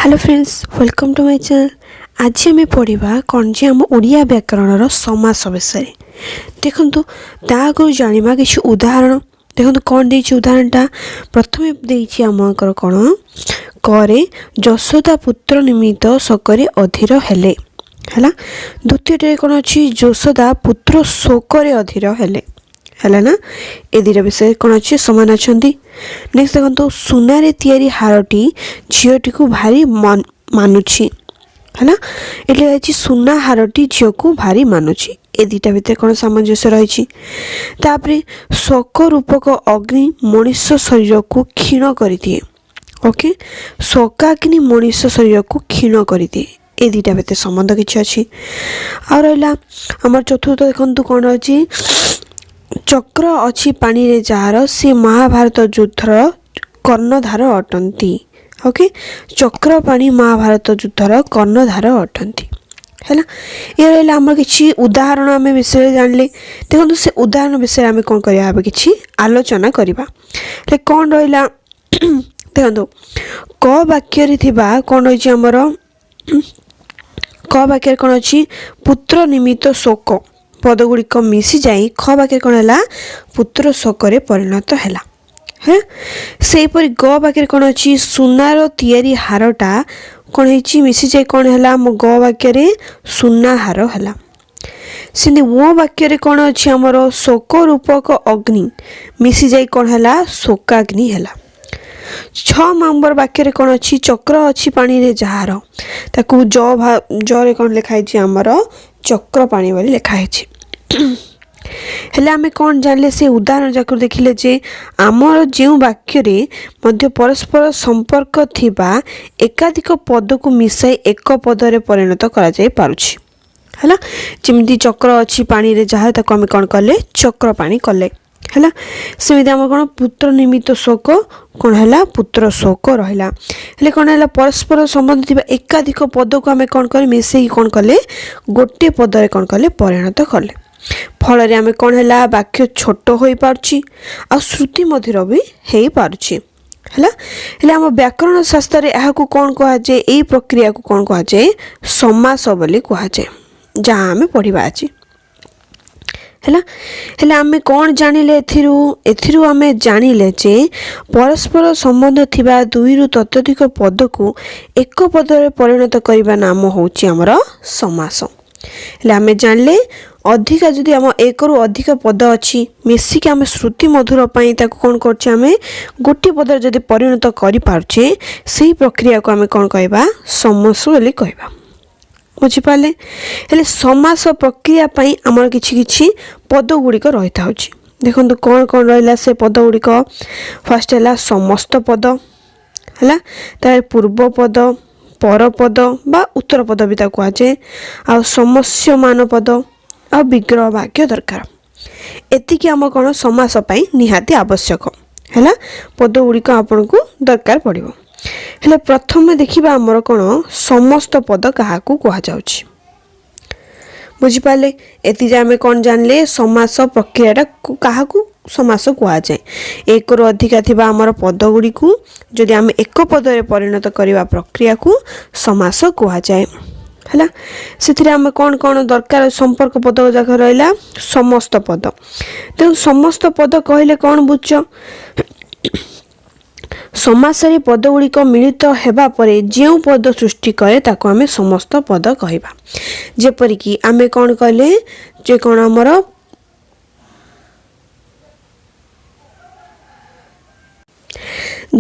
Hello friends, welcome to my channel. ଆଜି ଆମେ ପଢ଼ିବା କ'ଣ ଯେ ଆମ ଓଡ଼ିଆ ବ୍ୟାକରଣର ସମାସ ବିଷୟରେ। ଦେଖନ୍ତୁ, ତା ଆଗରୁ ଜାଣିବା କିଛି ଉଦାହରଣ। ଦେଖନ୍ତୁ, କ'ଣ ଦେଇଛି ଉଦାହରଣଟା। ପ୍ରଥମେ ଦେଇଛି ଆମଙ୍କର କ'ଣ କରେ ଯଶୋଦା ପୁତ୍ର ନିମିତ୍ତ ଶୋକରେ ଅଧୀର ହେଲେ। ହେଲା। ଦ୍ୱିତୀୟଟାରେ କ'ଣ ଅଛି? ଯଶୋଦା ପୁତ୍ର ଶୋକରେ ଅଧୀର ହେଲେ। ହେଲା ନା? ଏ ଦୁଇଟା ବିଷୟରେ କ'ଣ ଅଛି? ସମାନ ଅଛନ୍ତି। ନେକ୍ସଟ ଦେଖନ୍ତୁ, ସୁନାରେ ତିଆରି ହାରଟି ଝିଅଟିକୁ ଭାରି ମାନୁଛି। ହେଲା। ଏଠି ଅଛି ସୁନା ହାରଟି ଝିଅକୁ ଭାରି ମାନୁଛି। ଏ ଦୁଇଟା ଭିତରେ କ'ଣ ସାମଞ୍ଜସ୍ୟ ରହିଛି? ତାପରେ ଶୋକ ରୂପକ ଅଗ୍ନି ମଣିଷ ଶରୀରକୁ କ୍ଷୀଣ କରିଦିଏ। ଓକେ, ଶୋକାଗ୍ନି ମଣିଷ ଶରୀରକୁ କ୍ଷୀଣ କରିଦିଏ। ଏ ଦୁଇଟା ଭିତରେ ସମ୍ବନ୍ଧ କିଛି ଅଛି। ଆଉ ରହିଲା ଆମର ଚତୁର୍ଥ। ଦେଖନ୍ତୁ, କ'ଣ ଅଛି? ଚକ୍ର ଅଛି ପାଣିରେ ଯାହାର, ସେ ମହାଭାରତ ଯୁଦ୍ଧର କର୍ଣ୍ଣଧାର ଅଟନ୍ତି। ଓକେ, ଚକ୍ରପାଣି ମହାଭାରତ ଯୁଦ୍ଧର କର୍ଣ୍ଣଧାର ଅଟନ୍ତି। ହେଲା। ଏ ରହିଲା ଆମର କିଛି ଉଦାହରଣ। ଆମେ ବିଷୟରେ ଜାଣିଲେ। ଦେଖନ୍ତୁ, ସେ ଉଦାହରଣ ବିଷୟରେ ଆମେ କ'ଣ କରିବା? ଏବେ କିଛି ଆଲୋଚନା କରିବା। ହେଲେ କ'ଣ ରହିଲା? ଦେଖନ୍ତୁ, କ ବାକ୍ୟରେ ଥିବା କ'ଣ ରହିଛି ଆମର? କ ବାକ୍ୟରେ କ'ଣ ଅଛି? ପୁତ୍ର ନିମିତ୍ତ ଶୋକ ପଦଗୁଡ଼ିକ ମିଶିଯାଇ ଖ ବାକ୍ୟରେ କ'ଣ ହେଲା? ପୁତ୍ର ଶୋକରେ ପରିଣତ ହେଲା। ହଁ, ସେହିପରି ଗ ବାକ୍ୟରେ କ'ଣ ଅଛି? ସୁନାର ତିଆରି ହାରଟା କ'ଣ ହେଇଛି? ମିଶିଯାଇ କ'ଣ ହେଲା? ଆମ ଗ ବାକ୍ୟରେ ସୁନା ହାର ହେଲା। ସେମିତି ଓ ବାକ୍ୟରେ କ'ଣ ଅଛି ଆମର? ଶୋକ ରୂପକ ଅଗ୍ନି ମିଶିଯାଇ କ'ଣ ହେଲା? ଶୋକାଗ୍ନି ହେଲା। 6 ନମ୍ବର ବାକ୍ୟରେ କ'ଣ ଅଛି? ଚକ୍ର ଅଛି ପାଣିରେ ଯାହାର, ତାକୁ ଜ ଜରେ କ'ଣ ଲେଖା ହେଇଛି ଆମର? ଚକ୍ର ପାଣି ବୋଲି ଲେଖା ହେଇଛି। ହେଲେ ଆମେ କ'ଣ ଜାଣିଲେ? ସେ ଉଦାହରଣ ଯାକ ଦେଖିଲେ ଯେ ଆମର ଯେଉଁ ବାକ୍ୟରେ ମଧ୍ୟ ପରସ୍ପର ସମ୍ପର୍କ ଥିବା ଏକାଧିକ ପଦକୁ ମିଶାଇ ଏକ ପଦରେ ପରିଣତ କରାଯାଇ ପାରୁଛି। ହେଲା। ଯେମିତି ଚକ୍ର ଅଛି ପାଣିରେ ଯାହା, ତାକୁ ଆମେ କ'ଣ କଲେ? ଚକ୍ର ପାଣି କଲେ। ହେଲା। ସେମିତି ଆମର କ'ଣ ପୁତ୍ର ନିମିତ୍ତ ଶୋକ କ'ଣ ହେଲା? ପୁତ୍ର ଶୋକ ରହିଲା। ହେଲେ କ'ଣ ହେଲା? ପରସ୍ପର ସମ୍ବନ୍ଧ ଥିବା ଏକାଧିକ ପଦକୁ ଆମେ କ'ଣ କଲେ? ମିଶେଇକି କ'ଣ କଲେ? ଗୋଟିଏ ପଦରେ କ'ଣ କଲେ? ପରିଣତ କଲେ। ଫଳରେ ଆମେ କ'ଣ ହେଲା? ବାକ୍ୟ ଛୋଟ ହୋଇପାରୁଛି ଆଉ ଶ୍ରୁତି ମଧୁର ବି ହେଇପାରୁଛି। ହେଲା। ହେଲେ ଆମ ବ୍ୟାକରଣ ଶାସ୍ତ୍ରରେ ଏହାକୁ କ'ଣ କୁହାଯାଏ? ଏଇ ପ୍ରକ୍ରିୟାକୁ କ'ଣ କୁହାଯାଏ? ସମାସ ବୋଲି କୁହାଯାଏ, ଯାହା ଆମେ ପଢ଼ିବା ଆଜି। ହେଲା। ହେଲେ ଆମେ କ'ଣ ଜାଣିଲେ ଏଥିରୁ? ଏଥିରୁ ଆମେ ଜାଣିଲେ ଯେ ପରସ୍ପର ସମ୍ବନ୍ଧ ଥିବା ଦୁଇରୁ ତତୋଧିକ ପଦକୁ ଏକ ପଦରେ ପରିଣତ କରିବା ନାମ ହେଉଛି ଆମର ସମାସ। ହେଲେ ଆମେ ଜାଣିଲେ, ଅଧିକା ଯଦି ଆମ ଏକରୁ ଅଧିକ ପଦ ଅଛି, ମିଶିକି ଆମେ ଶ୍ରୁତି ମଧୁର ପାଇଁ ତାକୁ କ'ଣ କରୁଛେ? ଆମେ ଗୋଟିଏ ପଦରେ ଯଦି ପରିଣତ କରିପାରୁଛେ, ସେଇ ପ୍ରକ୍ରିୟାକୁ ଆମେ କ'ଣ କହିବା? ସମାସ ବୋଲି କହିବା। ବୁଝିପାରିଲେ? ହେଲେ ସମାସ ପ୍ରକ୍ରିୟା ପାଇଁ ଆମର କିଛି କିଛି ପଦ ଗୁଡ଼ିକ ରହିଥାଉଛି। ଦେଖନ୍ତୁ, କ'ଣ କ'ଣ ରହିଲା ସେ ପଦ ଗୁଡ଼ିକ। ଫାର୍ଷ୍ଟ ହେଲା ସମସ୍ତ ପଦ ହେଲା, ତାପରେ ପୂର୍ବ ପଦ, ପରପଦ ବା ଉତ୍ତର ପଦ ବି ତାକୁ କୁହାଯାଏ, ଆଉ ସମସ୍ୟମାନ ପଦ ଆଉ ବିଗ୍ରହ ବାକ୍ୟ ଦରକାର। ଏତିକି ଆମ କ'ଣ ସମାସ ପାଇଁ ନିହାତି ଆବଶ୍ୟକ। ହେଲା, ପଦ ଗୁଡ଼ିକ ଆପଣଙ୍କୁ ଦରକାର ପଡ଼ିବ। ହେଲେ ପ୍ରଥମେ ଦେଖିବା ଆମର କ'ଣ ସମସ୍ତ ପଦ କାହାକୁ କୁହାଯାଉଛି। ବୁଝିପାରିଲେ? ଏତିକି ଆମେ କ'ଣ ଜାଣିଲେ? ସମାସ ପ୍ରକ୍ରିୟାଟା କାହାକୁ ସମାସ କୁହାଯାଏ। ଏକରୁ ଅଧିକା ଥିବା ଆମର ପଦ ଗୁଡ଼ିକୁ ଯଦି ଆମେ ଏକ ପଦରେ ପରିଣତ କରିବା ପ୍ରକ୍ରିୟାକୁ ସମାସ କୁହାଯାଏ। ହେଲା। ସେଥିରେ ଆମେ କ'ଣ କ'ଣ ଦରକାର? ସମ୍ପର୍କ ପଦ ଯାକ ରହିଲା, ସମସ୍ତ ପଦ। ତେଣୁ ସମସ୍ତ ପଦ କହିଲେ କ'ଣ ବୁଝୁଛ? ସମାସରେ ପଦଗୁଡ଼ିକ ମିଳିତ ହେବା ପରେ ଯେଉଁ ପଦ ସୃଷ୍ଟି କରେ, ତାକୁ ଆମେ ସମସ୍ତ ପଦ କହିବା। ଯେପରିକି ଆମେ କ'ଣ କହିଲେ ଯେ କ'ଣ ଆମର,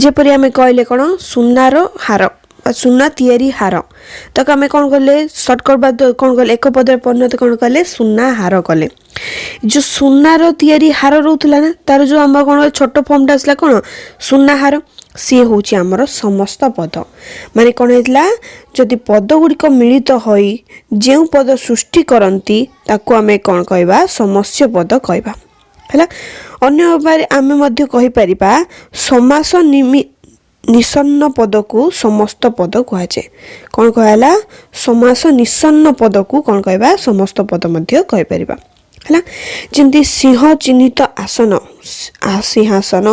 ଯେପରି ଆମେ କହିଲେ କ'ଣ ସୁନାର ହାର ବା ସୁନା ତିଆରି ହାର, ତାକୁ ଆମେ କ'ଣ କଲେ? ସର୍ଟକଟ୍ ବା କ'ଣ କଲେ? ଏକ ପଦରେ ପରିଣତ କ'ଣ କଲେ? ସୁନା ହାର କଲେ। ଯେଉଁ ସୁନାର ତିଆରି ହାର ରହୁଥିଲା ନା, ତାର ଯେଉଁ ଆମର କ'ଣ ଛୋଟ ଫର୍ମଟା ଆସିଲା କ'ଣ? ସୁନା ହାର। ସିଏ ହେଉଛି ଆମର ସମସ୍ତ ପଦ। ମାନେ କ'ଣ ହେଇଥିଲା? ଯଦି ପଦ ଗୁଡ଼ିକ ମିଳିତ ହୋଇ ଯେଉଁ ପଦ ସୃଷ୍ଟି କରନ୍ତି, ତାକୁ ଆମେ କ'ଣ କହିବା? ସମସ୍ୟ ପଦ କହିବା। ହେଲା। ଅନ୍ୟ ଉପାୟରେ ଆମେ ମଧ୍ୟ କହିପାରିବା, ସମାସ ନିଷନ୍ନ ପଦକୁ ସମସ୍ତ ପଦ କୁହାଯାଏ। କ'ଣ କୁହାହେଲା? ସମାସ ନିଷନ୍ନ ପଦକୁ କ'ଣ କହିବା? ସମସ୍ତ ପଦ ମଧ୍ୟ କହିପାରିବା। ହେଲା। ଯେମିତି ସିଂହ ଚିହ୍ନିତ ଆସନ, ସିଂହାସନ।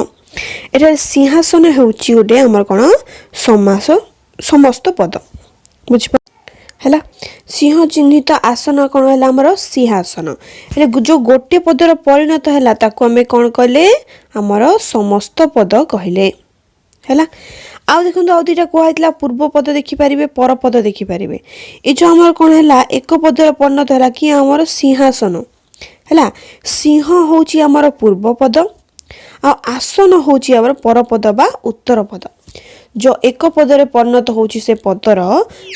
ଏଠାରେ ସିଂହାସନ ହେଉଛି ଗୋଟେ ଆମର କ'ଣ? ସମାସ ସମସ୍ତ ପଦ। ବୁଝିପା ହେଲା? ସିଂହ ଚିହ୍ନିତ ଆସନ କ'ଣ ହେଲା? ଆମର ସିଂହାସନ। ହେଲେ ଯେଉଁ ଗୋଟିଏ ପଦର ପରିଣତ ହେଲା, ତାକୁ ଆମେ କ'ଣ କହିଲେ? ଆମର ସମସ୍ତ ପଦ କହିଲେ। ହେଲା? ଆଉ ଦେଖନ୍ତୁ, ଆଉ ଦୁଇଟା କୁହାହେଇଥିଲା। ପୂର୍ବ ପଦ ଦେଖିପାରିବେ, ପରପଦ ଦେଖିପାରିବେ। ଏ ଯେଉଁ ଆମର କ'ଣ ହେଲା? ଏକ ପଦର ପରିଣତ ହେଲା କି ଆମର ସିଂହାସନ ହେଲା। ସିଂହ ହେଉଛି ଆମର ପୂର୍ବ ପଦ ଆଉ ଆସନ ହେଉଛି ଆମର ପରପଦ ବା ଉତ୍ତର ପଦ। ଯେଉଁ ଏକ ପଦରେ ପରିଣତ ହେଉଛି, ସେ ପଦର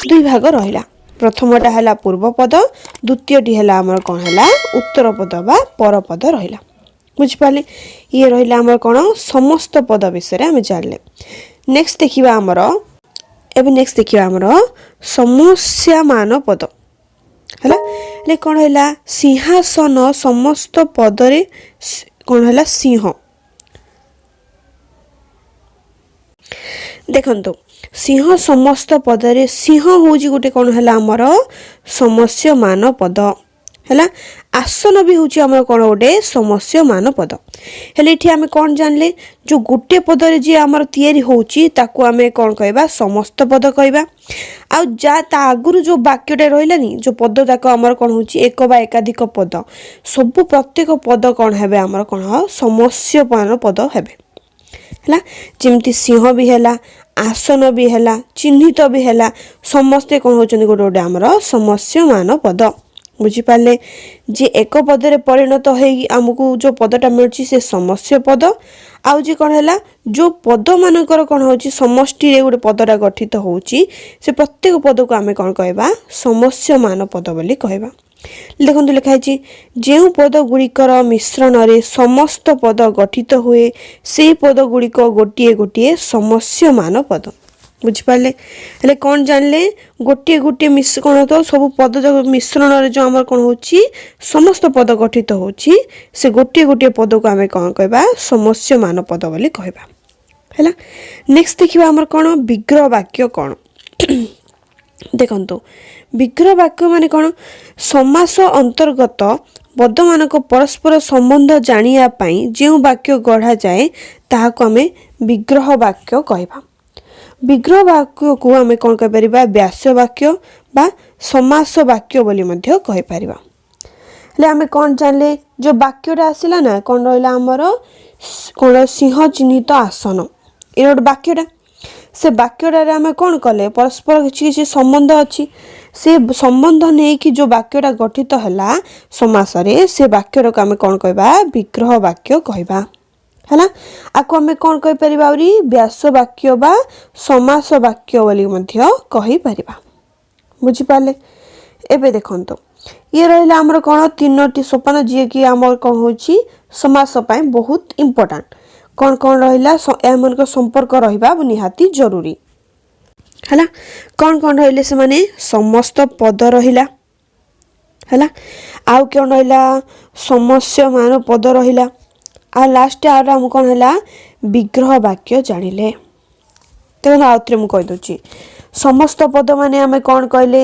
ଦୁଇ ଭାଗ ରହିଲା। ପ୍ରଥମଟା ହେଲା ପୂର୍ବ ପଦ, ଦ୍ୱିତୀୟଟି ହେଲା ଆମର କ'ଣ ହେଲା? ଉତ୍ତର ପଦ ବା ପରପଦ ରହିଲା। ବୁଝିପାରିଲେ? ଇଏ ରହିଲା ଆମର କ'ଣ? ସମସ୍ତ ପଦ ବିଷୟରେ ଆମେ ଜାଣିଲେ। ନେକ୍ସଟ ଦେଖିବା ଆମର, ଏବେ ନେକ୍ସଟ ଦେଖିବା ଆମର ସମସ୍ୟମାନ ପଦ। ହେଲା? ହେଲେ କ'ଣ ହେଲା? ସିଂହାସନ ସମସ୍ତ ପଦରେ କ'ଣ ହେଲା? ସିଂହ। ଦେଖନ୍ତୁ, ସିଂହ ସମସ୍ତ ପଦରେ ସିଂହ ହେଉଛି ଗୋଟେ କ'ଣ ହେଲା? ଆମର ସମସ୍ୟମାନ ପଦ ହେଲା। ଆସନ ବି ହେଉଛି ଆମର କ'ଣ? ଗୋଟେ ସମସ୍ୟମାନ ପଦ। ହେଲେ ଏଠି ଆମେ କ'ଣ ଜାଣିଲେ? ଯେଉଁ ଗୋଟିଏ ପଦରେ ଯିଏ ଆମର ତିଆରି ହେଉଛି, ତାକୁ ଆମେ କ'ଣ କହିବା? ସମସ୍ତ ପଦ କହିବା। ଆଉ ଯାହା ତା ଆଗରୁ ଯେଉଁ ବାକ୍ୟଟା ରହିଲାନି, ଯେଉଁ ପଦ ଯାକ ଆମର କ'ଣ ହେଉଛି? ଏକ ବା ଏକାଧିକ ପଦ, ସବୁ ପ୍ରତ୍ୟେକ ପଦ କ'ଣ ହେବେ? ଆମର କ'ଣ ସମସ୍ୟମାନ ପଦ ହେବେ। ହେଲା? ଯେମିତି ସିଂହ ବି ହେଲା, ଆସନ ବି ହେଲା, ଚିହ୍ନିତ ବି ହେଲା, ସମସ୍ତେ କ'ଣ ହେଉଛନ୍ତି? ଗୋଟେ ଗୋଟେ ଆମର ସମସ୍ୟମାନ ପଦ। ବୁଝିପାରିଲେ? ଯେ ଏକ ପଦରେ ପରିଣତ ହେଇକି ଆମକୁ ଯେଉଁ ପଦଟା ମିଳୁଛି, ସେ ସମସ୍ୟ ପଦ। ଆଉ ଯେ କ'ଣ ହେଲା, ଯେଉଁ ପଦମାନଙ୍କର କ'ଣ ହେଉଛି, ସମଷ୍ଟିରେ ଗୋଟେ ପଦଟା ଗଠିତ ହେଉଛି, ସେ ପ୍ରତ୍ୟେକ ପଦକୁ ଆମେ କ'ଣ କହିବା? ସମସ୍ୟମାନ ପଦ ବୋଲି କହିବା। ଦେଖନ୍ତୁ, ଲେଖା ହେଇଛି, ଯେଉଁ ପଦ ଗୁଡ଼ିକର ମିଶ୍ରଣରେ ସମସ୍ତ ପଦ ଗଠିତ ହୁଏ, ସେଇ ପଦ ଗୁଡ଼ିକ ଗୋଟିଏ ଗୋଟିଏ ସମସ୍ୟମାନ ପଦ। ବୁଝିପାରିଲେ? ହେଲେ କ'ଣ ଜାଣିଲେ? ଗୋଟିଏ ଗୋଟିଏ ମିଶ କ'ଣ ତ ସବୁ ପଦ ଯାକ ମିଶ୍ରଣରେ ଯେଉଁ ଆମର କ'ଣ ହେଉଛି, ସମସ୍ତ ପଦ ଗଠିତ ହେଉଛି, ସେ ଗୋଟିଏ ଗୋଟିଏ ପଦକୁ ଆମେ କ'ଣ କହିବା? ସମସ୍ୟମାନ ପଦ ବୋଲି କହିବା। ହେଲା? ନେକ୍ସଟ ଦେଖିବା ଆମର କ'ଣ? ବିଗ୍ରହ ବାକ୍ୟ କ'ଣ? ଦେଖନ୍ତୁ, ବିଗ୍ରହ ବାକ୍ୟ ମାନେ କ'ଣ? ସମାସ ଅନ୍ତର୍ଗତ ପଦମାନଙ୍କ ପରସ୍ପର ସମ୍ବନ୍ଧ ଜାଣିବା ପାଇଁ ଯେଉଁ ବାକ୍ୟ ଗଢ଼ାଯାଏ, ତାହାକୁ ଆମେ ବିଗ୍ରହ ବାକ୍ୟ କହିବା। ବିଗ୍ରହ ବାକ୍ୟକୁ ଆମେ କ'ଣ କହିପାରିବା? ବ୍ୟାସ ବାକ୍ୟ ବା ସମାସ ବାକ୍ୟ ବୋଲି ମଧ୍ୟ କହିପାରିବା। ହେଲେ ଆମେ କ'ଣ ଜାଣିଲେ? ଯେଉଁ ବାକ୍ୟଟା ଆସିଲା ନା, କ'ଣ ରହିଲା ଆମର? କ'ଣ? ସିଂହ ଚିହ୍ନିତ ଆସନ। ଏଇଟା ଗୋଟେ ବାକ୍ୟଟା। ସେ ବାକ୍ୟଟାରେ ଆମେ କ'ଣ କଲେ? ପରସ୍ପର କିଛି କିଛି ସମ୍ବନ୍ଧ ଅଛି। ସେ ସମ୍ବନ୍ଧ ନେଇକି ଯେଉଁ ବାକ୍ୟଟା ଗଠିତ ହେଲା ସମାସରେ, ସେ ବାକ୍ୟଟାକୁ ଆମେ କ'ଣ କହିବା? ବିଗ୍ରହ ବାକ୍ୟ କହିବା। ହେଲା? ଆକୁ ଆମେ କ'ଣ କହିପାରିବା ଆହୁରି? ବ୍ୟାସ ବାକ୍ୟ ବା ସମାସ ବାକ୍ୟ ବୋଲି ମଧ୍ୟ କହିପାରିବା। ବୁଝିପାରିଲେ? ଏବେ ଦେଖନ୍ତୁ, ଇଏ ରହିଲା ଆମର କ'ଣ? ତିନୋଟି ସୋପାନ, ଯିଏକି ଆମର କ'ଣ ହେଉଛି, ସମାସ ପାଇଁ ବହୁତ ଇମ୍ପୋର୍ଟାଣ୍ଟ। କ'ଣ କ'ଣ ରହିଲା? ଏମାନଙ୍କ ସମ୍ପର୍କ ରହିବା ନିହାତି ଜରୁରୀ। ହେଲା? କ'ଣ କ'ଣ ରହିଲେ ସେମାନେ? ସମସ୍ତ ପଦ ରହିଲା। ହେଲା? ଆଉ କ'ଣ ରହିଲା? ସମସ୍ୟମାନ ପଦ ରହିଲା। ଆଉ ଲାଷ୍ଟ ଆଉ ଆମ କ'ଣ ହେଲା? ବିଗ୍ରହ ବାକ୍ୟ ଜାଣିଲେ। ଦେଖନ୍ତୁ, ଆଉଥରେ ମୁଁ କହିଦେଉଛି। ସମସ୍ତ ପଦ ମାନେ ଆମେ କ'ଣ କହିଲେ?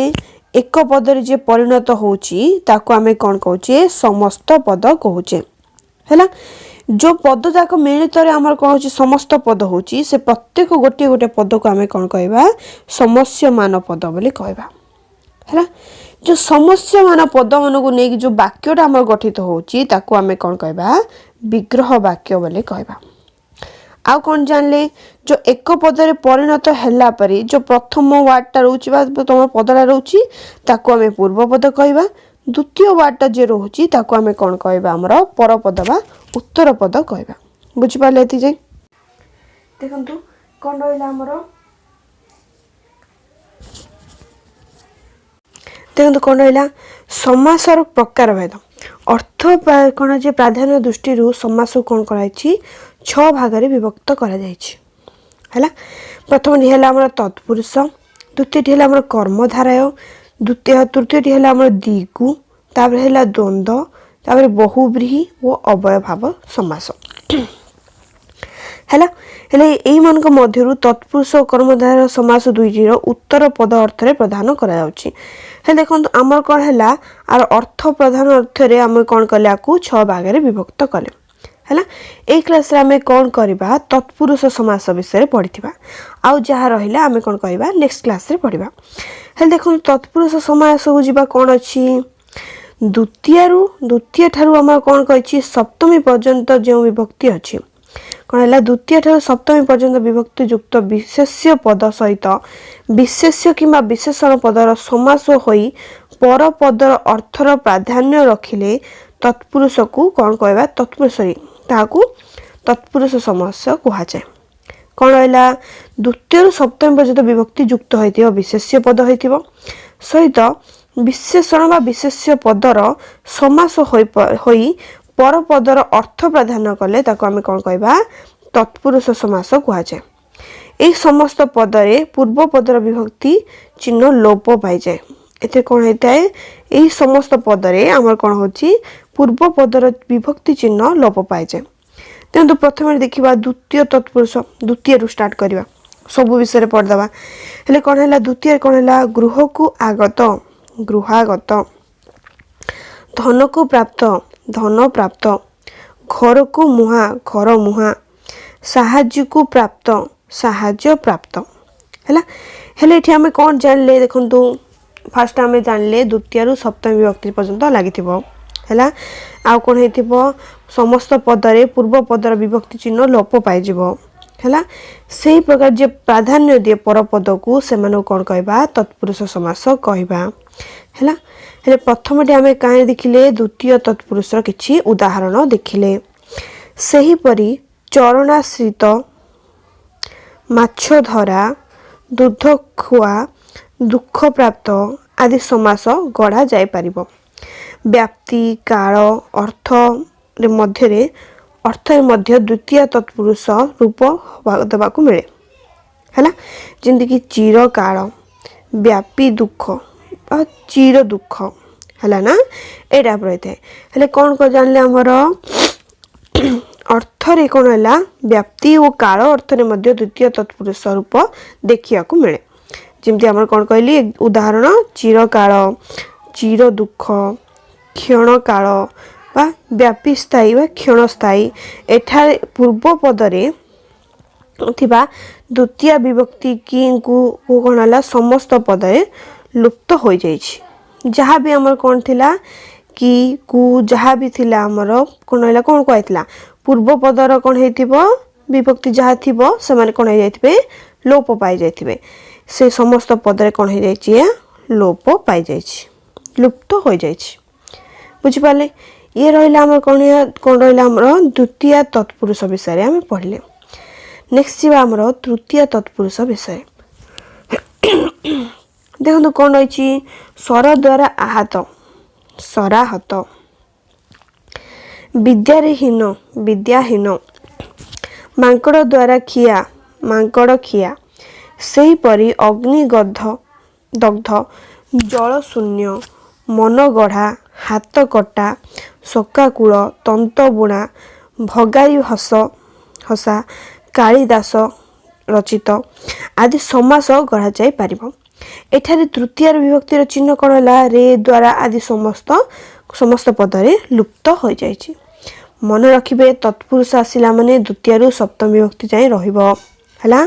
ଏକ ପଦରେ ଯିଏ ପରିଣତ ହେଉଛି, ତାକୁ ଆମେ କ'ଣ କହୁଛେ? ସମସ୍ତ ପଦ କହୁଛେ। ହେଲା? ଯେଉଁ ପଦ ଯାକ ମିଳିତରେ ଆମର କ'ଣ ହେଉଛି, ସମସ୍ତ ପଦ ହେଉଛି, ସେ ପ୍ରତ୍ୟେକ ଗୋଟିଏ ଗୋଟିଏ ପଦକୁ ଆମେ କ'ଣ କହିବା? ସମସ୍ୟମାନ ପଦ ବୋଲି କହିବା। ହେଲା? ଯେଉଁ ସମସ୍ୟମାନ ପଦମାନଙ୍କୁ ନେଇକି ଯେଉଁ ବାକ୍ୟଟା ଆମର ଗଠିତ ହେଉଛି, ତାକୁ ଆମେ କ'ଣ କହିବା? ବିଗ୍ରହ ବାକ୍ୟ ବୋଲି କହିବା। ଆଉ କ'ଣ ଜାଣିଲେ? ଯେଉଁ ଏକ ପଦରେ ପରିଣତ ହେଲା ପରେ ଯେଉଁ ପ୍ରଥମ ୱାର୍ଡ଼ଟା ରହୁଛି ବା ତୁମ ପଦଟା ରହୁଛି, ତାକୁ ଆମେ ପୂର୍ବ ପଦ କହିବା। ଦ୍ୱିତୀୟ ୱାର୍ଡ଼ଟା ଯିଏ ରହୁଛି, ତାକୁ ଆମେ କ'ଣ କହିବା? ଆମର ପରପଦ ବା ଉତ୍ତର ପଦ କହିବା। ବୁଝିପାରିଲେ ଏତିକି ଯାଇ? ଦେଖନ୍ତୁ, କ'ଣ ରହିଲା ଆମର? ଦେଖନ୍ତୁ, କ'ଣ ରହିଲା? ସମାସର ପ୍ରକାର ଭେଦ। ଅର୍ଥ କ'ଣ ଯେ ପ୍ରାଧାନ୍ୟ ଦୃଷ୍ଟିରୁ ସମାସକୁ କ'ଣ କରାଯାଇଛି? ଛଅ ଭାଗରେ ବିଭକ୍ତ କରାଯାଇଛି। ହେଲା? ପ୍ରଥମଟି ହେଲା ଆମର ତତ୍ପୁରୁଷ, ଦ୍ୱିତୀୟଟି ହେଲା ଆମର କର୍ମଧାରୟ, ଦ୍ୱିତୀୟ ତୃତୀୟଟି ହେଲା ଆମର ଦ୍ୱିଗୁ, ତାପରେ ହେଲା ଦ୍ୱନ୍ଦ୍ୱ, ତାପରେ ବହୁବ୍ରୀହି ଓ ଅବ୍ୟୟଭାବ ସମାସ। ହେଲା? ହେଲେ ଏଇମାନଙ୍କ ମଧ୍ୟରୁ ତତ୍ପୁରୁଷ ଓ କର୍ମଧାରୟ ସମାସ ଦୁଇଟିର ଉତ୍ତର ପଦ ଅର୍ଥରେ ପ୍ରଦାନ କରାଯାଉଛି। ହେଲେ ଦେଖନ୍ତୁ, ଆମର କ'ଣ ହେଲା? ଆର ଅର୍ଥ ପ୍ରଧାନ ଅର୍ଥରେ ଆମେ କ'ଣ କଲେ? ଆକୁ ଛଅ ଭାଗରେ ବିଭକ୍ତ କଲେ। ହେଲା, ଏଇ କ୍ଲାସ୍ରେ ଆମେ କ'ଣ କରିବା? ତତ୍ପୁରୁଷ ସମାସ ବିଷୟରେ ପଢ଼ିଥିବା। ଆଉ ଯାହା ରହିଲା ଆମେ କ'ଣ କରିବା? ନେକ୍ସଟ କ୍ଲାସ୍ରେ ପଢ଼ିବା। ହେଲେ ଦେଖନ୍ତୁ, ତତ୍ପୁରୁଷ ସମାସକୁ ଯିବା। କ'ଣ ଅଛି? ଦ୍ୱିତୀୟରୁ, ଦ୍ୱିତୀୟ ଠାରୁ ଆମର କ'ଣ କହିଛି? ସପ୍ତମୀ ପର୍ଯ୍ୟନ୍ତ ଯେଉଁ ବିଭକ୍ତି ଅଛି, କ'ଣ ହେଲା? ଦ୍ୱିତୀୟ ଠାରୁ ସପ୍ତମୀ ପର୍ଯ୍ୟନ୍ତ ବିଭକ୍ତି ଯୁକ୍ତ ବିଶେଷ୍ୟ ପଦ ସହିତ ବିଶେଷ୍ୟ କିମ୍ବା ବିଶେଷଣ ପଦର ସମାସ ହୋଇ ପର ପଦର ଅର୍ଥର ପ୍ରାଧାନ୍ୟ ରଖିଲେ ତତ୍ପୁରୁଷକୁ କ'ଣ କହିବା? ତତ୍ପୁରୁଷ, ସରି, ତାହାକୁ ତତ୍ପୁରୁଷ ସମାସ କୁହାଯାଏ। କ'ଣ ରହିଲା? ଦ୍ୱିତୀୟରୁ ସପ୍ତମୀ ପର୍ଯ୍ୟନ୍ତ ବିଭକ୍ତି ଯୁକ୍ତ ହୋଇଥିବ, ବିଶେଷ୍ୟ ପଦ ହୋଇଥିବ, ସହିତ ବିଶେଷଣ ବା ବିଶେଷ୍ୟ ପଦର ସମାସ ହୋଇ ପରପଦର ଅର୍ଥ ପ୍ରାଧାନ୍ୟ କଲେ ତାକୁ ଆମେ କ'ଣ କହିବା? ତତ୍ପୁରୁଷ ସମାସ କୁହାଯାଏ। ଏହି ସମସ୍ତ ପଦରେ ପୂର୍ବ ପଦର ବିଭକ୍ତି ଚିହ୍ନ ଲୋପ ପାଇଯାଏ। ଏଥିରେ କ'ଣ ହେଇଥାଏ? ଏହି ସମସ୍ତ ପଦରେ ଆମର କ'ଣ ହେଉଛି? ପୂର୍ବ ପଦର ବିଭକ୍ତି ଚିହ୍ନ ଲୋପ ପାଇଯାଏ। ତେଣୁ ପ୍ରଥମେ ଦେଖିବା ଦ୍ୱିତୀୟ ତତ୍ପୁରୁଷ। ଦ୍ୱିତୀୟରୁ ଷ୍ଟାର୍ଟ କରିବା, ସବୁ ବିଷୟରେ ପଢ଼ିଦେବା। ହେଲେ କ'ଣ ହେଲା? ଦ୍ୱିତୀୟରେ କ'ଣ ହେଲା? ଗୃହକୁ ଆଗତ, ଗୃହାଗତ। ଧନକୁ ପ୍ରାପ୍ତ, ଧନ ପ୍ରାପ୍ତ। ଘରକୁ ମୁହାଁ, ଘର ମୁହାଁ। ସାହାଯ୍ୟକୁ ପ୍ରାପ୍ତ, ସାହାଯ୍ୟ ପ୍ରାପ୍ତ। ହେଲା। ହେଲେ ଏଠି ଆମେ କ'ଣ ଜାଣିଲେ? ଦେଖନ୍ତୁ, ଫାଷ୍ଟ ଆମେ ଜାଣିଲେ ଦ୍ୱିତୀୟରୁ ସପ୍ତମୀ ବିଭକ୍ତି ପର୍ଯ୍ୟନ୍ତ ଲାଗିଥିବ। ହେଲା। ଆଉ କ'ଣ ହେଇଥିବ? ସମସ୍ତ ପଦରେ ପୂର୍ବ ପଦର ବିଭକ୍ତି ଚିହ୍ନ ଲୋପ ପାଇଯିବ। ହେଲା। ସେଇ ପ୍ରକାର ଯିଏ ପ୍ରାଧାନ୍ୟ ଦିଏ ପରପଦକୁ, ସେମାନଙ୍କୁ କ'ଣ କହିବା? ତତ୍ପୁରୁଷ ସମାସ କହିବା। ହେଲା। ହେଲେ ପ୍ରଥମଟି ଆମେ କାହିଁ ଦେଖିଲେ? ଦ୍ୱିତୀୟ ତତ୍ପୁରୁଷର କିଛି ଉଦାହରଣ ଦେଖିଲେ। ସେହିପରି ଚରଣାଶ୍ରିତ, ମାଛ ଧରା, ଦୁଧ ଖୁଆ, ଦୁଃଖପ୍ରାପ୍ତ ଆଦି ସମାସ ଗଢ଼ା ଯାଇପାରିବ। ବ୍ୟାପ୍ତି, କାଳ ଅର୍ଥରେ ମଧ୍ୟରେ ଅର୍ଥରେ ମଧ୍ୟ ଦ୍ୱିତୀୟ ତତ୍ପୁରୁଷ ରୂପ ଦେବାକୁ ମିଳେ। ହେଲା। ଯେମିତିକି ଚିରକାଳ, ବ୍ୟାପୀ ଦୁଃଖ ବା ଚିର ଦୁଃଖ। ହେଲା ନା? ଏଇଟା ରହିଥାଏ। ହେଲେ କ'ଣ କ'ଣ ଜାଣିଲେ? ଆମର ଅର୍ଥରେ କ'ଣ ହେଲା? ବ୍ୟାପ୍ତି ଓ କାଳ ଅର୍ଥରେ ମଧ୍ୟ ଦ୍ୱିତୀୟ ତତ୍ପୁରୁଷ ରୂପ ଦେଖିବାକୁ ମିଳେ। ଯେମିତି ଆମର କ'ଣ କହିଲି ଉଦାହରଣ? ଚିରକାଳ, ଚିର ଦୁଃଖ, କ୍ଷଣକାଳ ବା ବ୍ୟାପୀ ସ୍ଥାୟୀ ବା କ୍ଷଣସ୍ଥାୟୀ। ଏଠାରେ ପୂର୍ବ ପଦରେ ଥିବା ଦ୍ୱିତୀୟ ବିଭକ୍ତି କିଙ୍କୁ କ'ଣ ହେଲା? ସମସ୍ତ ପଦରେ ଲୁପ୍ତ ହୋଇଯାଇଛି। ଯାହା ବି ଆମର କ'ଣ ଥିଲା, କି, କୁ, ଯାହା ବି ଥିଲା ଆମର କ'ଣ ହେଲା? କ'ଣ କୁହାଯାଇଥିଲା? ପୂର୍ବ ପଦର କ'ଣ ହେଇଥିବ? ବିଭକ୍ତି ଯାହା ଥିବ, ସେମାନେ କ'ଣ ହେଇଯାଇଥିବେ? ଲୋପ ପାଇଯାଇଥିବେ। ସେ ସମସ୍ତ ପଦରେ କ'ଣ ହେଇଯାଇଛି? ଏହା ଲୋପ ପାଇଯାଇଛି, ଲୁପ୍ତ ହୋଇଯାଇଛି। ବୁଝିପାରିଲେ? ଇଏ ରହିଲା ଆମର କ'ଣ? କ'ଣ ରହିଲା ଆମର? ଦ୍ୱିତୀୟ ତତ୍ପୁରୁଷ ବିଷୟରେ ଆମେ ପଢ଼ିଲେ। ନେକ୍ସଟ ଯିବା ଆମର ତୃତୀୟ ତତ୍ପୁରୁଷ ବିଷୟରେ। ଦେଖନ୍ତୁ କ'ଣ ରହିଛି। ଶର ଦ୍ୱାରା ଆହତ, ଶରାହତ। ବିଦ୍ୟାରେ ହୀନ, ବିଦ୍ୟାହୀନ। ମାଙ୍କଡ଼ ଦ୍ୱାରା ଖିଆ, ମାଙ୍କଡ଼ ଖିଆ। ସେହିପରି ଅଗ୍ନିଗଦ୍ଧ, ଦଗ୍ଧ, ଜଳଶୂନ୍ୟ, ମନଗଢ଼ା, ହାତ କଟା, ଶୋକାକୁଳ, ତନ୍ତବୁଣା, ଭଗାରି ହସ ହସା, କାଳିଦାସ ରଚିତ ଆଦି ସମାସ ଗଢ଼ାଯାଇପାରିବ। ଏଠାରେ ତୃତୀୟାର ବିଭକ୍ତିର ଚିହ୍ନ କ'ଣ ହେଲା? ରେ ଦ୍ୱାରା ଆଦି ସମସ୍ତ ପଦରେ ଲୁପ୍ତ ହୋଇଯାଇଛି। ମନେ ରଖିବେ, ତତ୍ପୁରୁଷ ଆସିଲା ମାନେ ଦ୍ୱିତୀୟରୁ ସପ୍ତମ ବିଭକ୍ତି ଯାଏଁ ରହିବ। ହେଲା।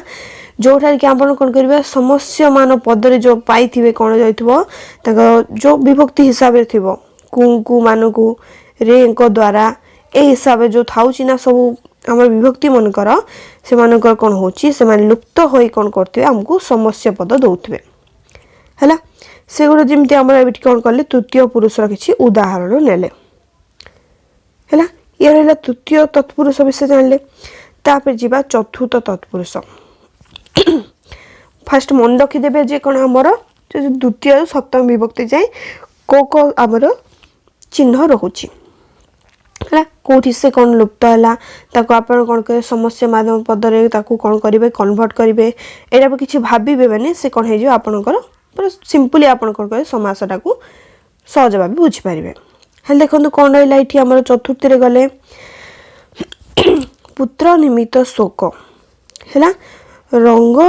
ଯେଉଁଠାରେ କି ଆପଣ କ'ଣ କରିବେ? ସମସ୍ୟମାନ ପଦରେ ଯେଉଁ ପାଇଥିବେ, କ'ଣ ଯାଇଥିବ ତାଙ୍କ ଯେଉଁ ବିଭକ୍ତି ହିସାବରେ ଥିବ, କୁଙ୍କୁ, ମାନଙ୍କୁ, ରେଙ୍କ ଦ୍ୱାରା, ଏଇ ହିସାବରେ ଯେଉଁ ଥାଉଛି ନା ସବୁ ଆମର ବିଭକ୍ତି ମାନଙ୍କର, ସେମାନଙ୍କର କ'ଣ ହେଉଛି? ସେମାନେ ଲୁପ୍ତ ହୋଇ କ'ଣ କରୁଥିବେ? ଆମକୁ ସମସ୍ୟ ପଦ ଦେଉଥିବେ। ହେଲା। ସେଗୁଡ଼ା ଯେମିତି ଆମର ଏଠି କ'ଣ କଲେ? ତୃତୀୟ ପୁରୁଷର କିଛି ଉଦାହରଣ ନେଲେ। ହେଲା। ଇଏ ରହିଲା ତୃତୀୟ ତତ୍ପୁରୁଷ ବିଷୟ ଜାଣିଲେ। ତାପରେ ଯିବା ଚତୁର୍ଥ ତତ୍ପୁରୁଷ। ଫାଷ୍ଟ ମନେ ରଖିଦେବେ ଯେ କ'ଣ ଆମର ଦ୍ୱିତୀୟରୁ ସପ୍ତମ ବିଭକ୍ତି ଯାଏଁ କେଉଁ କେଉଁ ଆମର ଚିହ୍ନ ରହୁଛି। ହେଲା। କେଉଁଠି ସେ କ'ଣ ଲୁପ୍ତ ହେଲା, ତାକୁ ଆପଣ କ'ଣ କରିବେ? ସମସ୍ୟା ମାଧ୍ୟମ ପଦରେ ତାକୁ କ'ଣ କରିବେ? କନଭର୍ଟ କରିବେ। ଏଇଟା କିଛି ଭାବିବେ ମାନେ ସେ କ'ଣ ହେଇଯିବ ଆପଣଙ୍କର? ପୁରା ସିମ୍ପଲି ଆପଣ କ'ଣ କରିବେ? ସମାସଟାକୁ ସହଜ ଭାବେ ବୁଝିପାରିବେ। ହେଲେ ଦେଖନ୍ତୁ କ'ଣ ରହିଲା ଏଇଠି ଆମର। ଚତୁର୍ଥୀରେ ଗଲେ ପୁତ୍ର ନିମିତ୍ତ ଶୋକ ହେଲା, ରଙ୍ଗ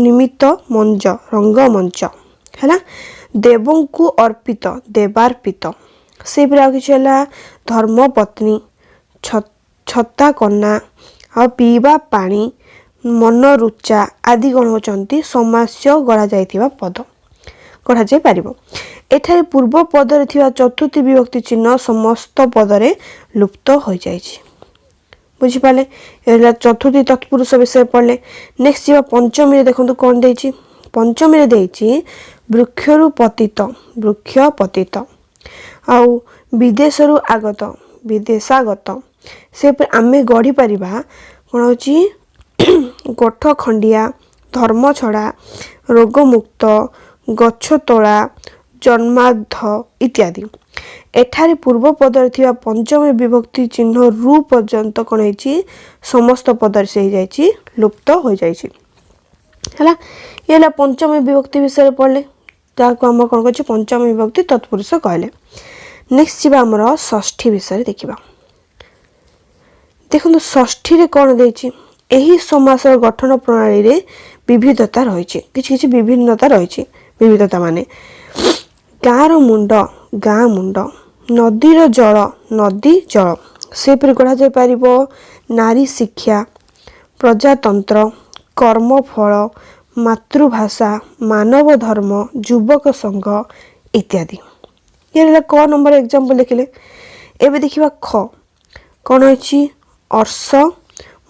ନିମିତ୍ତ ମଞ୍ଜ, ରଙ୍ଗମଞ୍ଚ ହେଲା, ଦେବଙ୍କୁ ଅର୍ପିତ, ଦେବାର୍ପିତ। ସେହିପରି ଆଉ କିଛି ହେଲା ଧର୍ମପତ୍ନୀ, ଛତା କନା, ଆଉ ପିଇବା ପାଣି, ମନରୁଚା ଆଦି କ'ଣ ହେଉଛନ୍ତି ସମାସ୍ୟ ଗଢ଼ାଯାଇଥିବା ପଦ, ଗଢ଼ାଯାଇପାରିବ। ଏଠାରେ ପୂର୍ବ ପଦରେ ଥିବା ଚତୁର୍ଥୀ ବିଭକ୍ତି ଚିହ୍ନ ସମସ୍ତ ପଦରେ ଲୁପ୍ତ ହୋଇଯାଇଛି। ବୁଝିପାରିଲେ? ହେଲା, ଚତୁର୍ଥୀ ତତ୍ପୁରୁଷ ବିଷୟରେ ପଢ଼ିଲେ। ନେକ୍ସଟ ଯିବା ପଞ୍ଚମୀରେ। ଦେଖନ୍ତୁ କ'ଣ ଦେଇଛି। ପଞ୍ଚମୀରେ ଦେଇଛି ବୃକ୍ଷରୁ ପତିତ, ବୃକ୍ଷ ପତିତ, ଆଉ ବିଦେଶରୁ ଆଗତ, ବିଦେଶାଗତ। ସେପରି ଆମେ ଗଢ଼ିପାରିବା କ'ଣ ହେଉଛି ଗୋଠ ଖଣ୍ଡିଆ, ଧର୍ମ ଛଡ଼ା, ରୋଗମୁକ୍ତ, ଗଛ ତୋଳା, ଜନ୍ମାର୍ଦ୍ଧ ଇତ୍ୟାଦି। ଏଠାରେ ପୂର୍ବ ପଦରେ ଥିବା ପଞ୍ଚମୀ ବିଭକ୍ତି ଚିହ୍ନ ରୁ ପର୍ଯ୍ୟନ୍ତ କ'ଣ ହେଇଛି? ସମସ୍ତ ପଦରେ ସେ ହେଇଯାଇଛି, ଲୁପ୍ତ ହୋଇଯାଇଛି। ହେଲା, ଇଏ ହେଲା ପଞ୍ଚମୀ ବିଭକ୍ତି ବିଷୟରେ ପଢ଼ିଲେ, ଯାହାକୁ ଆମର କ'ଣ କରୁଛି ପଞ୍ଚମୀ ବିଭକ୍ତି ତତ୍ପୁରୁଷ କହିଲେ। ନେକ୍ସଟ ଯିବା ଆମର ଷଷ୍ଠୀ ବିଷୟରେ ଦେଖିବା। ଦେଖନ୍ତୁ, ଷଷ୍ଠୀରେ କ'ଣ ଦେଇଛି। ଏହି ସମାସର ଗଠନ ପ୍ରଣାଳୀରେ ବିବିଧତା ରହିଛି, କିଛି କିଛି ବିଭିନ୍ନତା ରହିଛି। ବିବିଧତା ମାନେ ଗାଁର ମୁଣ୍ଡ, ଗାଁ ମୁଣ୍ଡ, ନଦୀର ଜଳ, ନଦୀ ଜଳ। ସେହିପରି ଗଢ଼ାଯାଇପାରିବ ନାରୀ ଶିକ୍ଷା, ପ୍ରଜାତନ୍ତ୍ର, କର୍ମଫଳ, ମାତୃଭାଷା, ମାନବ ଧର୍ମ, ଯୁବକ ସଂଘ ଇତ୍ୟାଦି। ଇଏ ହେଲା କ ନମ୍ବର ଏକ୍ଜାମ୍ପଲ୍ ଦେଖିଲେ। ଏବେ ଦେଖିବା ଖ କ'ଣ ଅଛି। ଅର୍ଶ,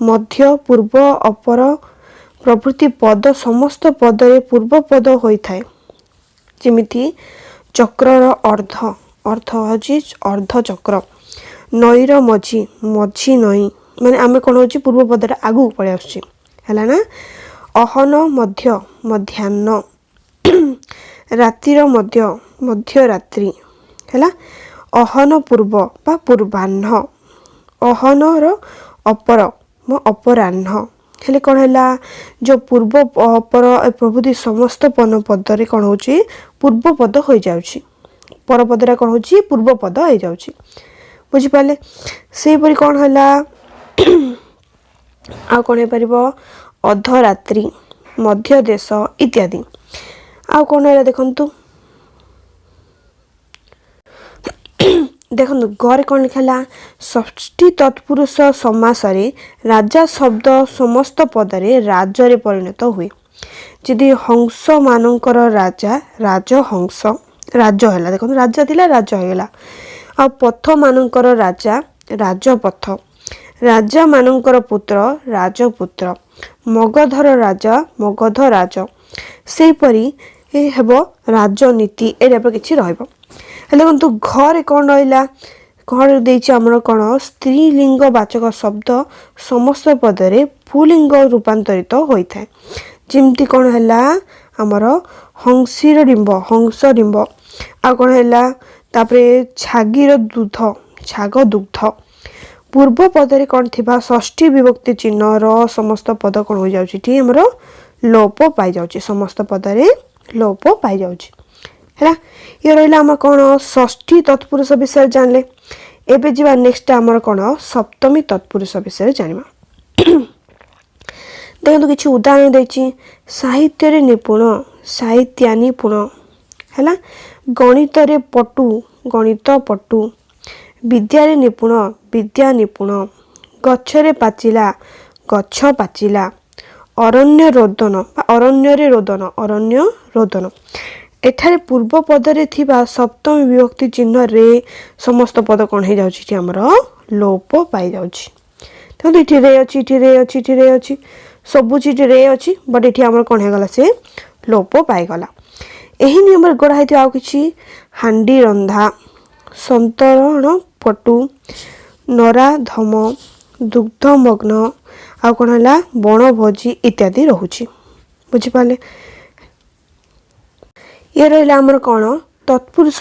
ମଧ୍ୟ, ପୂର୍ବ, ଅପର ପ୍ରଭୃତି ପଦ ସମସ୍ତ ପଦରେ ପୂର୍ବ ପଦ ହୋଇଥାଏ। ଯେମିତି ଚକ୍ରର ଅର୍ଦ୍ଧ, ଅର୍ଥ ହେଉଛି ଅର୍ଦ୍ଧ ଚକ୍ର, ନଈର ମଝି, ମଝି ନଈ। ମାନେ ଆମେ କ'ଣ ହେଉଛି, ପୂର୍ବ ପଦଟା ଆଗକୁ ପଳେଇ ଆସୁଛି। ହେଲା ନା? ଅହନ ମଧ୍ୟ, ମଧ୍ୟାହ୍ନ, ରାତିର ମଧ୍ୟ, ମଧ୍ୟରାତ୍ରି। ହେଲା, ଅହନ ପୂର୍ବ ବା ପୂର୍ବାହ୍ନ, ଅହନର ଅପର ଅପରାହ୍ନ। ହେଲେ କ'ଣ ହେଲା? ଯେଉଁ ପୂର୍ବ, ଅପର ପ୍ରଭୃତି ସମସ୍ତ ପଦରେ କ'ଣ ହେଉଛି, ପୂର୍ବ ପଦ ହୋଇଯାଉଛି। ପରପଦଟା କ'ଣ ହେଉଛି, ପୂର୍ବ ପଦ ହେଇଯାଉଛି। ବୁଝିପାରିଲେ? ସେହିପରି କ'ଣ ହେଲା, ଆଉ କ'ଣ ହେଇପାରିବ? ଅଧରାତ୍ରି, ମଧ୍ୟଦେଶ ଇତ୍ୟାଦି। ଆଉ କ'ଣ ହେଲା ଦେଖନ୍ତୁ। ଦେଖନ୍ତୁ, ଗରେ କ'ଣ ଲେଖା ହେଲା? ଷଷ୍ଠୀ ତତ୍ପୁରୁଷ ସମାସରେ ରାଜା ଶବ୍ଦ ସମସ୍ତ ପଦରେ ରାଜରେ ପରିଣତ ହୁଏ। ଯଦି ହଂସମାନଙ୍କର ରାଜା, ରାଜହଂସ, ରାଜ ହେଲା। ଦେଖନ୍ତୁ, ରାଜା ଥିଲା, ରାଜ ହେଇଗଲା। ଆଉ ପଥମାନଙ୍କର ରାଜା, ରାଜପଥ, ରାଜାମାନଙ୍କର ପୁତ୍ର, ରାଜପୁତ୍ର, ମଗଧର ରାଜା, ମଗଧ ରାଜ। ସେହିପରି ହେବ ରାଜନୀତି, ଏ ଟାଇପ୍ର କିଛି ରହିବ। ହେଲେ ଦେଖନ୍ତୁ, ଘରେ କ'ଣ ରହିଲା? ଘରେ ଦେଇଛି ଆମର କ'ଣ, ସ୍ତ୍ରୀଲିଙ୍ଗ ବାଚକ ଶବ୍ଦ ସମସ୍ତ ପଦରେ ପୁଲିଙ୍ଗ ରୂପାନ୍ତରିତ ହୋଇଥାଏ। ଯେମିତି କ'ଣ ହେଲା ଆମର ହଂସୀର ଡିମ୍ବ, ହଂସ ଡିମ୍ବ। ଆଉ କ'ଣ ହେଲା ତାପରେ? ଛାଗିର ଦୁଗ୍ଧ, ଛାଗ ଦୁଗ୍ଧ। ପୂର୍ବ ପଦରେ କ'ଣ ଥିବା ଷଷ୍ଠୀ ବିଭକ୍ତି ଚିହ୍ନର ସମସ୍ତ ପଦ କ'ଣ ହୋଇଯାଉଛି ଏଠି ଆମର? ଲୋପ ପାଇଯାଉଛି, ସମସ୍ତ ପଦରେ ଲୋପ ପାଇଯାଉଛି। ହେଲା, ଇଏ ରହିଲା ଆମର କ'ଣ ଷଷ୍ଠୀ ତତ୍ପୁରୁଷ ବିଷୟରେ ଜାଣିଲେ। ଏବେ ଯିବା ନେକ୍ସଟ ଆମର କ'ଣ ସପ୍ତମୀ ତତ୍ପୁରୁଷ ବିଷୟରେ ଜାଣିବା। ଦେଖନ୍ତୁ, କିଛି ଉଦାହରଣ ଦେଇଛି। ସାହିତ୍ୟରେ ନିପୁଣ, ସାହିତ୍ୟାନିପୁଣ। ହେଲା, ଗଣିତରେ ପଟୁ, ଗଣିତ ପଟୁ, ବିଦ୍ୟାରେ ନିପୁଣ, ବିଦ୍ୟା ନିପୁଣ, ଗଛରେ ପାଚିଲା, ଗଛ ପାଚିଲା, ଅରଣ୍ୟ ରୋଦନ ବା ଅରଣ୍ୟରେ ରୋଦନ, ଅରଣ୍ୟ ରୋଦନ। ଏଠାରେ ପୂର୍ବ ପଦରେ ଥିବା ସପ୍ତମୀ ବିଭକ୍ତି ଚିହ୍ନରେ ସମସ୍ତ ପଦ କ'ଣ ହେଇଯାଉଛି ଏଠି ଆମର? ଲୋପ ପାଇଯାଉଛି। ଦେଖନ୍ତୁ, ଏଠି ରେ ଅଛି, ଏଠି ରେ ଅଛି, ଏଠି ରେ ଅଛି, ସବୁ ଏଠି ରେ ଅଛି, ବଟ୍ ଏଠି ଆମର କ'ଣ ହେଇଗଲା? ସେ ଲୋପ ପାଇଗଲା। ଏହି ନିୟମରେ ଗଢ଼ା ହେଇଥିବା ଆଉ କିଛି ହାଣ୍ଡି ରନ୍ଧା, ସନ୍ତରଣ ପଟୁ, ନରାଧମ, ଦୁଗ୍ଧମଗ୍ନ, ଆଉ କ'ଣ ହେଲା ବଣଭୋଜି ଇତ୍ୟାଦି ରହୁଛି। ବୁଝିପାରିଲେ? ଇଏ ରହିଲା ଆମର କ'ଣ ତତ୍ପୁରୁଷ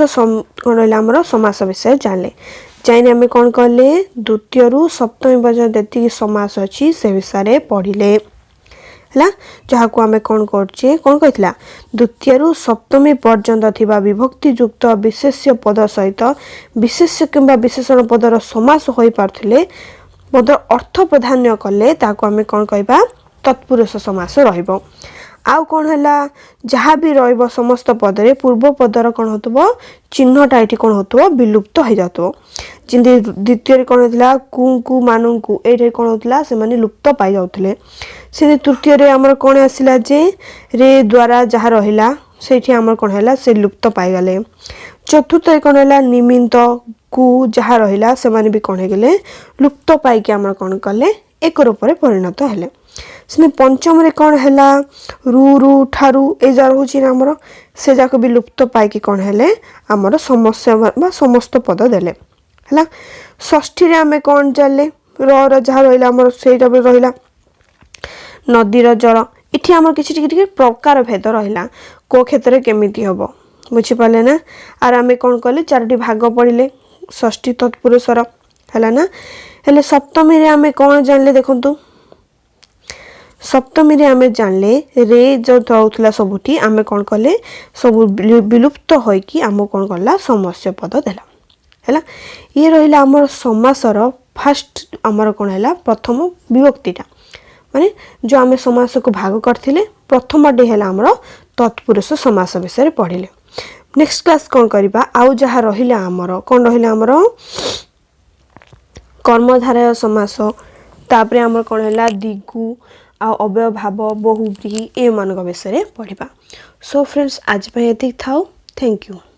କ'ଣ ରହିଲା ଆମର ସମାସ ବିଷୟରେ ଜାଣିଲେ। ଯାଇନି ଆମେ କ'ଣ କଲେ, ଦ୍ୱିତୀୟରୁ ସପ୍ତମୀ ପର୍ଯ୍ୟନ୍ତ ଯେତିକି ସମାସ ଅଛି ସେ ବିଷୟରେ ପଢ଼ିଲେ। ହେଲା, ଯାହାକୁ ଆମେ କ'ଣ କରୁଛେ, କ'ଣ କହିଥିଲା? ଦ୍ୱିତୀୟରୁ ସପ୍ତମୀ ପର୍ଯ୍ୟନ୍ତ ଥିବା ବିଭକ୍ତିଯୁକ୍ତ ବିଶେଷ୍ୟ ପଦ ସହିତ ବିଶେଷ୍ୟ କିମ୍ବା ବିଶେଷଣ ପଦର ସମାସ ହୋଇପାରୁଥିଲେ, ପଦର ଅର୍ଥ ପ୍ରାଧାନ୍ୟ କଲେ ତାକୁ ଆମେ କ'ଣ କହିବା? ତତ୍ପୁରୁଷ ସମାସ ରହିବ। ଆଉ କ'ଣ ହେଲା? ଯାହା ବି ରହିବ ସମସ୍ତ ପଦରେ ପୂର୍ବ ପଦର କ'ଣ ହେଉଥିବ? ଚିହ୍ନଟା ଏଠି କ'ଣ ହେଉଥିବ? ବିଲୁପ୍ତ ହେଇଯାଉଥିବ। ଯେମିତି ଦ୍ୱିତୀୟରେ କ'ଣ ହେଇଥିଲା? କୁ ମାନଙ୍କୁ, ଏଇଠି କ'ଣ ହେଉଥିଲା? ସେମାନେ ଲୁପ୍ତ ପାଇଯାଉଥିଲେ। ସେମିତି ତୃତୀୟରେ ଆମର କ'ଣ ଆସିଲା ଯେ ରେ ଦ୍ୱାରା ଯାହା ରହିଲା, ସେଇଠି ଆମର କ'ଣ ହେଲା? ସେ ଲୁପ୍ତ ପାଇଗଲେ। ଚତୁର୍ଥରେ କ'ଣ ହେଲା? ନିମିତ୍ତ କୁ ଯାହା ରହିଲା, ସେମାନେ ବି କ'ଣ ହେଇଗଲେ? ଲୁପ୍ତ ପାଇକି ଆମର କ'ଣ କଲେ? ଏକ ରୂପରେ ପରିଣତ ହେଲେ। ସେମିତି ପଞ୍ଚମରେ କ'ଣ ହେଲା? ରୁ, ରୁ ଠାରୁ ଏ ଯାହା ରହୁଛି ନା ଆମର, ସେ ଯାକ ବି ଲୁପ୍ତ ପାଇକି କ'ଣ ହେଲେ? ଆମର ସମସ୍ୟା ବା ସମସ୍ତ ପଦ ଦେଲେ। ହେଲା, ଷଷ୍ଠୀରେ ଆମେ କ'ଣ ଜାଣିଲେ? ର ର ଯାହା ରହିଲା ଆମର, ସେଇଟା ବି ରହିଲା ନଦୀର ଜଳ। ଏଠି ଆମର କିଛି ଟିକେ ଟିକେ ପ୍ରକାର ଭେଦ ରହିଲା, କେଉଁ କ୍ଷେତ୍ରରେ କେମିତି ହେବ। ବୁଝିପାରିଲେ ନା? ଆର୍ ଆମେ କ'ଣ କଲେ? ଚାରୋଟି ଭାଗ ପଢ଼ିଲେ ଷଷ୍ଠୀ ତତ୍ପୁରୁଷର। ହେଲା ନା? ହେଲେ ସପ୍ତମୀରେ ଆମେ କ'ଣ ଜାଣିଲେ? ଦେଖନ୍ତୁ, ସପ୍ତମୀରେ ଆମେ ଜାଣିଲେ ରେ ଯେଉଁ ରହୁଥିଲା ସବୁଠି, ଆମେ କ'ଣ କଲେ? ସବୁ ବିଲୁପ୍ତ ହୋଇକି ଆମକୁ କ'ଣ କଲା? ସମସ୍ୟ ପଦ ଦେଲା। ହେଲା, ଇଏ ରହିଲା ଆମର ସମାସର ଫାଷ୍ଟ ଆମର କ'ଣ ହେଲା? ପ୍ରଥମ ବିଭକ୍ତିଟା, ମାନେ ଯେଉଁ ଆମେ ସମାସକୁ ଭାଗ କରିଥିଲେ, ପ୍ରଥମଟି ହେଲା ଆମର ତତ୍ପୁରୁଷ ସମାସ ବିଷୟରେ ପଢ଼ିଲେ। ନେକ୍ସଟ କ୍ଲାସ୍ କ'ଣ କରିବା? ଆଉ ଯାହା ରହିଲା ଆମର, କ'ଣ ରହିଲା ଆମର? କର୍ମଧାରୟ ସମାସ, ତାପରେ ଆମର କ'ଣ ହେଲା? ଦ୍ୱିଗୁ ଆଉ ଅବ୍ୟୟ ଭାବ, ବହୁବ୍ରୀହି, ଏମାନଙ୍କ ବିଷୟରେ ପଢ଼ିବା। ସୋ ଫ୍ରେଣ୍ଡସ୍, ଆଜି ପାଇଁ ଏତିକି ଥାଉ। Thank you.